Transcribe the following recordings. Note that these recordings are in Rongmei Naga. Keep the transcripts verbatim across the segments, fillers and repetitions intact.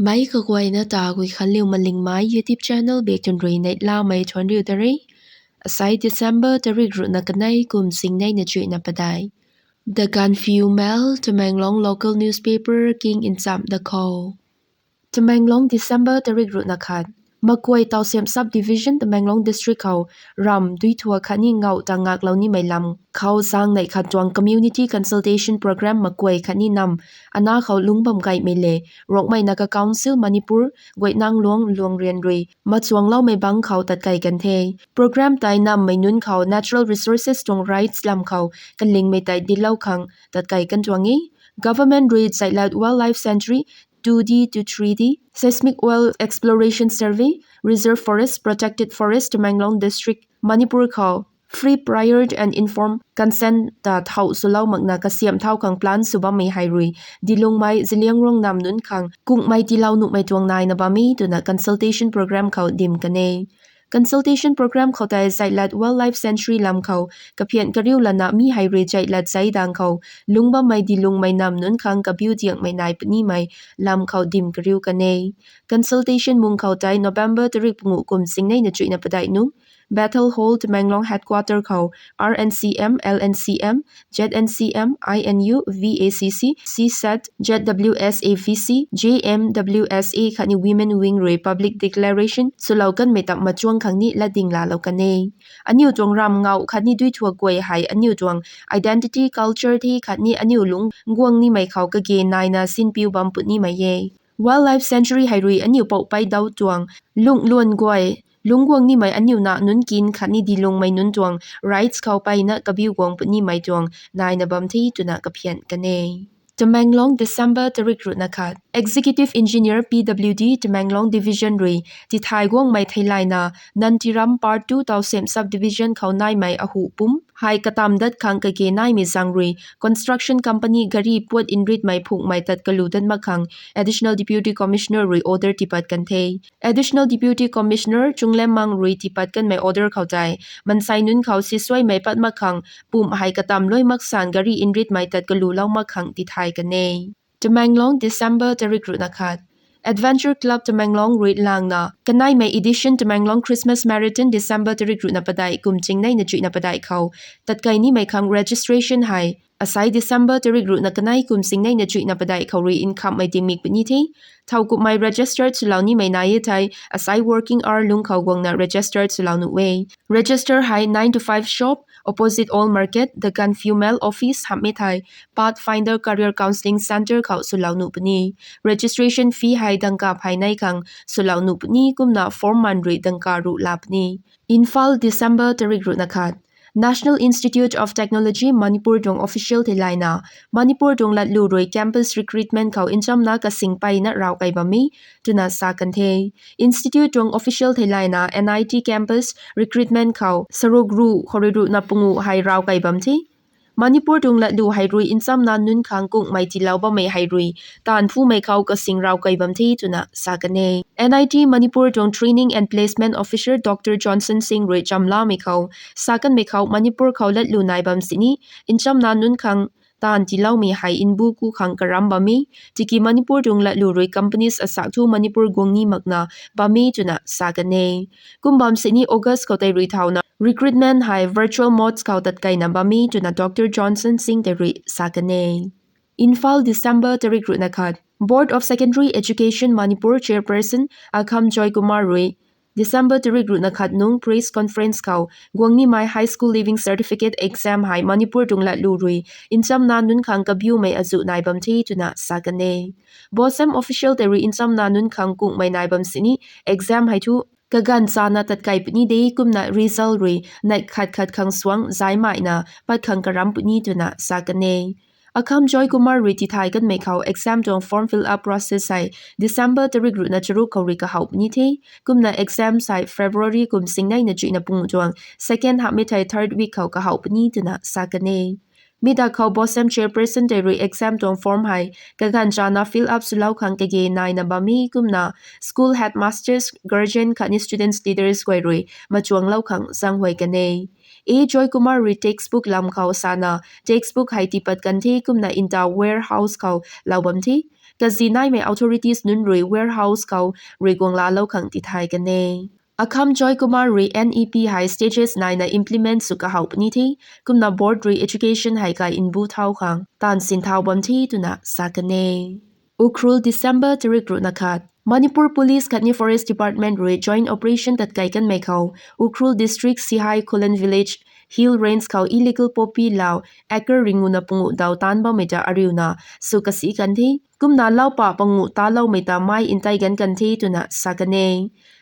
Meic kaguayna ta Guikhanliu Malingmei YouTube channel bak tun rui neihlamei thuanc riu ta re. Asai December tarik ruhna kanei kum singneina chuihna padeih. The Gaanphiu Mail, Tamenglong local newspaper king nchamh da khou. Tamenglong, December tarik ruhna khat. Makuai Tawsem Sub Division, Tamenglong District khou ramv dui thua khatni ngauh ta ngaklou nimei lam khou zaeng neih khat tuang community consultation program makuai khatni namv ana khou lungc bam kaimei le Rongmei Naga Council Manipur, Guainangluang Luangrian rui machuangloumei bangc khou tatkai kan the. Program tei namvmei nunc khou natural resources tuang rights lam khou kalingmei tei dinclou khang tatkai kan tuang e. Government rui Zaitlat Wildlife Sanctuary two D to three D, Seismic Well Exploration Survey, Reserve Forest, Protected Forest, Tamenglong District, Manipur khou free, prior and informed consent ta thau swlou makna kasiamh thau khang plan sw bammei hei rui dilungmei Zeliangrong namv nunc khang kungmei tiilou nuhmei tuang naina bam e twna consultation program khou dim kan e. Consultation program khou tei Zaitlat Wildlife Sanctuary lam khou kaphian kariu lana mi hei rui Zaitlat zai dang khou lungc bammei dilungmei namv nunc khang kabiu diangmei nai punimei lam khou dim kariu kan e. Consultation mung khou tei November tarik panguh kum singneina chuihna padeih nung Bethel Hall, Tamenglong Headquarter khou R N C M, L N C M, Z N C M, I N U, V A C C, C SAT, Z W S A V C, J M W S A khatni Women Wing rui public declaration swlou kanmei ta machuang khang ni latding laalou kan e. Aniu tuang ramv ngauh khatni dui thua guay hei aniu tuang identity, culture the khatni aniu lungc guang nimei khou kage naina sinpiu bam punimei e. Wildlife Sanctuary hei rui aniu poupei dau tuang lungh luan guay, lungc guang nimei aniu na nunc kin khatni dilungmei nunc tuang rights khou peyna kabiu guang punimei tuang naina bam the twna kaphian kan e. Tamenglong, December tarik ruhna khat. Executive Engineer P W D Tamenglong Division rui tithay guangmei theilayna Nantiram Part two Tawsem Sub Division khou naimei ahu pum hei katam dat khang kage naimei zaeng rui construction company gari puat nritmei phungmei tat kalu dat mak khang Additional Deputy Commissioner rui order tiipat kan the. Additional Deputy Commissioner Chunglemmang rui tiipat kanmei order khou tei mansei nunc khou sisuaimei pat mak khang, pum hei katam lui mak san gari nritmei tat kalulou mak khang tithay kan e. Tamenglong, December tarik ruhna khat. Adventure Club Tamenglong rui langna kaneimei edition Tamenglong Christmas Marathon December tarik ruhna padeih kum chingneina chuihna padeih khou tatkei nimei khang registration hei asai December tarik ruhna kanei kum singneina chuihna padeih khou rui nkhamhmei tingmik puni the. Thowkumhmei registered swlou nimei nai e thei asai working hour lung khou guangna registered swlou nuh e. Register hei nine to five shop, opposite Old Market, The Gaanphiu Mail office hamhmei thei Pathfinder Career Counselling Centre khou swlou nuh puni. Registration fee hei dangka phey nei khang swlou nuh puni kumna form man rui dangka ruh la puni. Imphal, December tarik ruhna khat. National Institute of Technology Manipur tuang official theilayna Manipur tuang latlu rui campus recruitment khou nchamna kasing peyna raw kei bam e twna sa kan the. Institute tuang official theilayna N I T campus recruitment khou saruk ruh khou rui ruhna panguh hei raw kei bam the. Manipur tuang latlu hei rui nchamna nunc khang kungmei tiilou bammei hei rui taanv phumei khou kasing raw kei bam the twna sa kan e. N I T Manipur tuang Training and Placement Officer Doctor Johnson Singh rui chamlamei khou sa kanmei khou Manipur khou latlu nai bam sini nchamna nunc khang taanv tiiloumei hei mbu ku khang karam bam e. Tiki Manipur tuang latlu rui companies asak thu Manipur guang ni makna bam e twna sa kan e. Kum bam sini August khou tei rui thauna recruitment hei virtual modes khou tatkeina bam e twna Doctor Johnson Singh tei rui sa kan e. Imphal, December tarik ruhna khat. Board of Secondary Education Manipur Chairperson Akham Joy Kumar rui December tarik ruhna khat nung press conference khou guang nimei High School Leaving Certificate exam hei Manipur tuang latlu rui nchamna nunc khang kabiumei azuh nai bam the twna sa kan e. BOSEM official tei rui nchamna nunc khang kungmei nai bam sini exam hei thu kaganv chana tatkei puni de kumna result rui neih khat khat khang suang zaimeina pat khang karam puni twna sa kan e. Akham Joy Kumar rui tithay kanmei khou exam tuang form fill up process hei December tarik ruhna charuk khou rui kahowh puni the. Kumna exam hei February kum singneina chuihna panguh tuang second hamhmei thei third week khou kahowh puni twna sa kan e. Mi da khou BOSEM chairperson tei rui exam tuang form hei kaganv chana fill up swlou khang kage naina bam e kumna school headmasters, guardian khatni students leaders guay rui machuanglou khang zaenghuay kan e. A Joy Kumar rui textbook lam khou sana textbook hei tiipat kan the kumna ntaw warehouse khou lou bam the. kazi naimei authorities nunc rui warehouse khou rui guang laalou khang tithay kan e. Akham Joy Kumar rui N E P hei stages naina implement sw kahaw puni the, kumna board rui education hei kai nbu thau khang taanv sin thau bam the twna sa kan e. Ukhrul, December tarik ruhna khat. Manipur Police khatni Forest Department rui joint operation tatkai kanmei khou Ukhrul District Sihai Khullen Village Hill Range khou illegal poppy lau acre ringuna pungu daw taanc bammei ta ariuna sw kasi kan the. Kumna lau pa pangu taloumei ta mai ntei gan kan the twna sa kan e.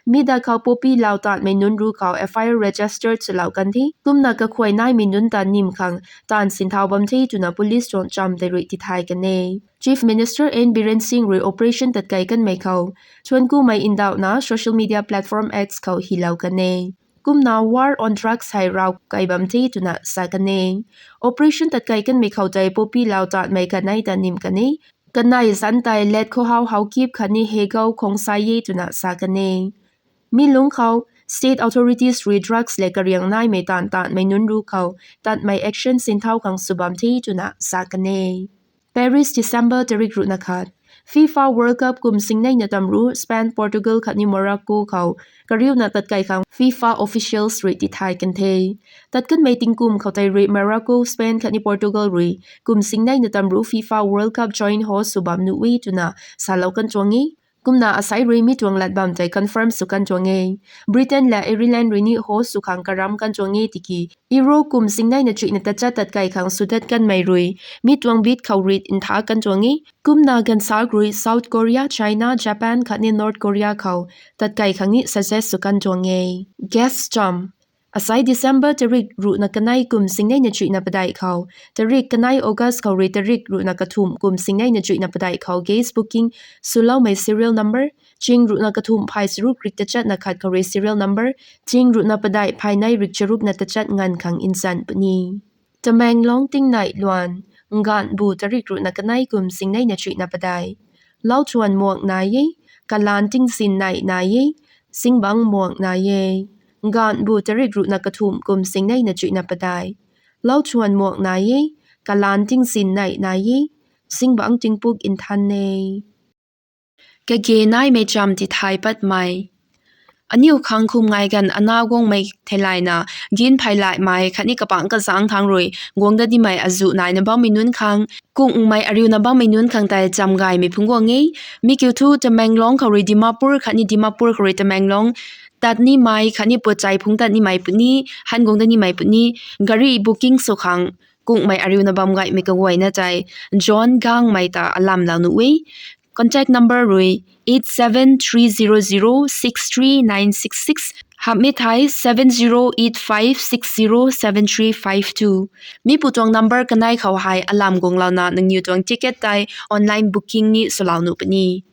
Mi da khou poppy lau taanmei nunc ru khou F I R registered swlou kan the. Kumna kakhuay naimei nunc ta nim khang taanv sin thau bam the twna police tuang cham tei rui tithay kan e. Chief Minister N Biren Singh rui operation tatkai kanmei khou thuanckumei ndauhna social media platform X khou hilou kan e. Kumna war on drugs hei raw kai bam the twna sa kan e. Operation tatkai kanmei khou tei poppy lau taanmei kanei ta nim kan e. Kanei zan tei Let Khohau Haokip khatni Hegou Khongsai e twna sa kan e. Mi lungc khou state authorities rui drugs le kariang naimei taanv taanmei nunc ru khou tatmei action sin thau khang sw bam the twna sa kan e. Paris, December tarik ruhna khat. FIFA World Cup kum singneina tamru Spain, Portugal khatni Morocco khou kariuna tatkai khang FIFA officials rui tithay kan the. Tat kanmei tingkum khou tei rui Morocco, Spain khatni Portugal rui kum singneina tamru FIFA World Cup joint host sw bam nuh e twna salou kan tuang e. Kumna asei rui mi tuang lat bam tei confirm sw kan tuang e. Britain le Ireland rui ni host sw khang karam kan tuang e tiki Euro kum singneina chuihna tachat tatkai khang sw dat kanmei rui mi tuang bit khou rit ntha kan tuang e. Kumna gansak rui South Korea, China, Japan khatni North Korea khou tatkai khang ni suggest sw kan tuang e. Guest cham. Asei December tarik ruhna kanei kum singneina chuihna padeih khou, tarik kanei August khou rui tarik ruhna kathumh kum singneina chuihna padeih khou guest booking swloumei serial number ching ruhna kathumh phay charuk rik tachatna khat khou rui serial number ching ruhna padeih phay nei rik charukna tachat nganv khang nzan puni. Tamenglong tingnei luan, Nganvbu tarik ruhna kanei kum singneina chuihna padeih. Lauchuan muak nai e, kalan tingzin nei nai e, singbangc muak nai e. Nganvbu tarik ruhna kathumh kum singneina chuihna padeih. Lauchuan muak nai e, kalan tingzin nei nai e, singbangc tingpuk nthan e. Kage naimei cham tithay patmei. Aniu khang khum ngai ganv ana guangmei theilayna, gin pheylaymei khatni kapangc kazangc thangc rui guang dat nimei azuh naina bammei nunc khang, kungmei ariuna bammei nunc khang tei cham gaymei phungc guang e. Mi kiu thu Tamenglong khou rui Dimapur khatni Dimapur khou rui Tamenglong tat nimei khatni Pochai phungc tat nimei puni, han guang dat nimei puni, gari booking sw khang kungmei ariuna bam gaymei kaguayna tei John Gangmei ta alamlou nuh e. Contact number rui eight seven three zero zero six three nine six six, hamhmei thei seven zero eight five six zero seven three five two. Mi pu tuang number kanei khou hei alam guanglouna nangniw tuang ticket tei online booking ni swlou nuh puni.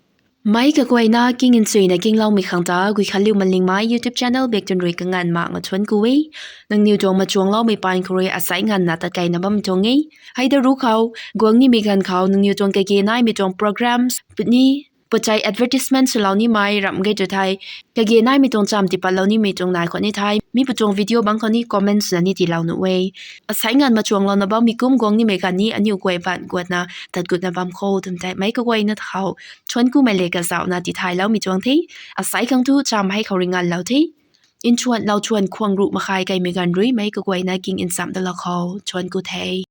Meic kaguayna king nchuina kingloumei khang ta Guikhanliu Malingmei YouTube channel bak tun rui kanganv mak nga thuanc ku e. Nangniw tuang machuangloumei paan khou rui asei nganvna tatkeina bam tuang e. Hei da ru khou, guang nimei ganv khou nangniw tuang kage naimei tuang programs puni, Pochai advertisement swlou nimei ramh ge tu thei, kage naimei tuang cham tipatlou nimei tuang nai khou ni thei, mi pu tuang video bangc khou ni comment swna ni tiilou nuh e. Asei nganv machuanglouna bammei kum guang nimei ganv ni aniu guay ban guatna tat gutna bam kho twmei tei meic kaguayna khou thuanc kumei le kazauhna tithayloumei tuang the. Asei khang thu cham hei khou rui nganvlou the. Nthuanlou thuan khwang ruh makhai kaimei ganv rui meic kaguayna king nchamh dalou khou thuanc ku the.